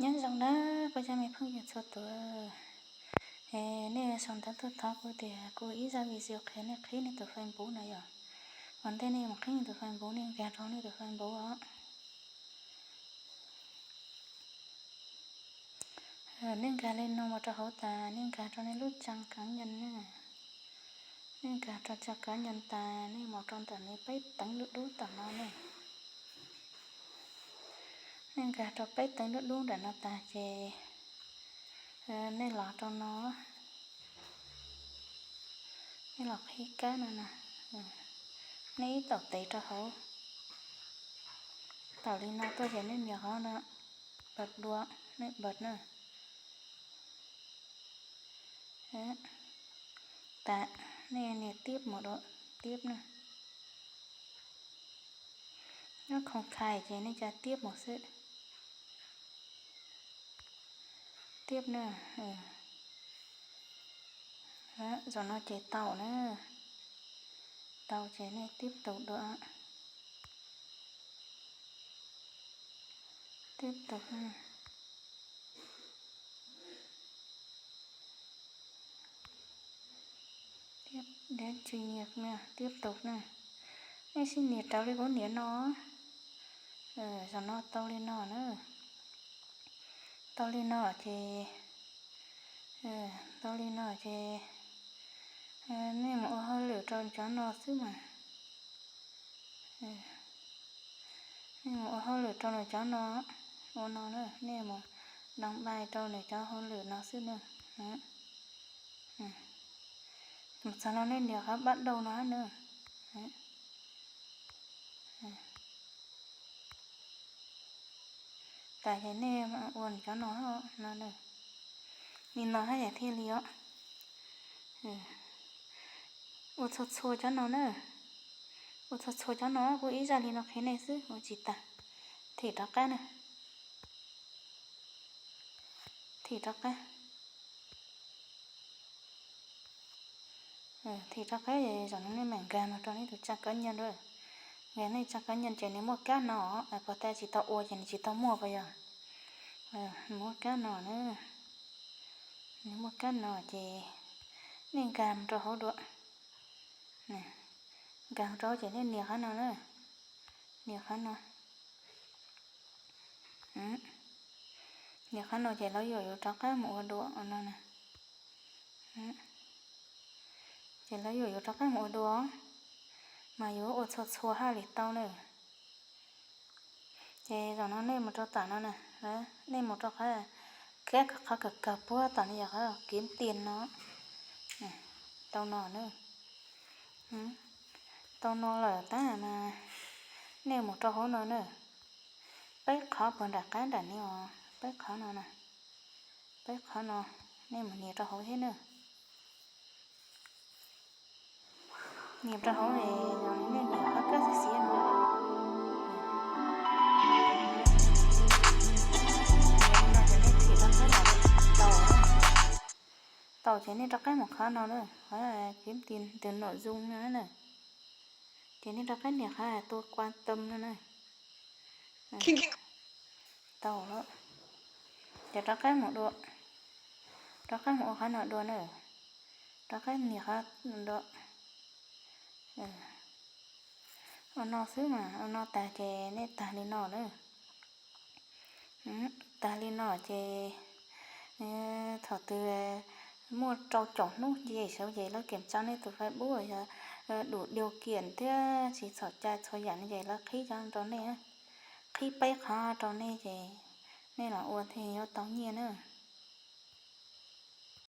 Nyob zoo na kuv cov me phooj ywg txhua tus. Es nej sau ntawv tuaj thov kuv tias kuv ua ib zaj video qhia nej qhib nej tus Facebook no yom. Ua ntej nej mus qhib nej tus Facebook, nej nkag rau nej tus Facebook os. Nej nkag li no mus rau hauv tas nej nkag rau nej lub trang cá nhân na. Nej nkag rau trang cá nhân tas nej mus rau ntawm nej peb teev dub dub tom no na. Nej nkag rau peb teev dub dub nram no tas ces nej los rau no, nej los qhib kab no na. Nej ib taum tes rau hauv, taum li no tuaj ces nej nias qhov no, bật dua, nej bật na. Tas nej nias tiếp mus dua, tiếp na. Nyob không khai ces nej tsa tiếp mus xwb. Tiếp na. Zaum no ces tau na. Tau ces nej tiếp tục dua. Tiếp tục. Tiếp, để truy cập na, tiếp tục na. Nej sib nias raws li kuv nias no. Zaum no tau li no na. Tau li no ces, tau li no ces nej mus ua hauj lwm rau cov no xwb mas. Nej mus ua hauj lwm rau nws cov no, ua no na, nej mus đăng bài rau nws cov hauj lwm no xwb na. Mus txog no nej nias qhov bắt đầu no na. Tas ces nej ua nws cov no no na. Nim no haj yam thiaj li os. Ua txhua txhua cov no na. Ua txhua txhua cov no, kuv ib zaj li no qhia nej xwb, ua tsis tas. Thim rov qab na. Thim rov qab. Thim rov qab, zaum no nej mam nkag mus rau nej tus trang cá nhân na. Nkag nej trang cá nhân ces nws muaj kab no, puas tas tsis tau ua ces nws tsis tau muaj puas yog? Nws muaj kab no na. Nws muaj kab no ces nej nkag mus rau hauv dua. Nkag mus rau hauv ces nej nias qhov no na. Nias qhov no. Nias qhov no ces lawv yuam yus rov qab mus ua dua no na. Ces lawv yuam yus rov qab mus ua dua, mas yus ua txhua txhua haj li tau na. Ces zaum no nej mus rau tom no na, nej mus rau qhov, qhov kawg kawg puag tom no yog qhov kiếm tiền no. Tau no na. Tau no lawm tab mas nej mus rau hauv no na. Peb qhov puag nram qab nram no os, peb qhov no na. Peb qhov no, nej mus nias rau hauv thiab na. Nias rau hauv, nej nias qhov kab xiav xiav no. Tau ces nej rov qab mus qhov no na, qhov kiếm tiền từ nội dung no na. Ces nej rov qab nias qhov tôi quan tâm no na. Tau lawm. Ces rov qab mus dua, rov qab mus ua qhov no dua na. Rov qab nias qhov dua. Ua no xwb mas, ua no tag ces nej tag li no na. Tag li no ces thaum twg muaj rau caum hnub ces sawv ces lawv kiểm tra nej tus Facebook yog đủ điều kiện thiab tsis txhaum cai txhua yam no ces lawv qhib cov rau nej, qhib peb qhov rau nej ces nej los ua thiaj yuav tau nyiaj na.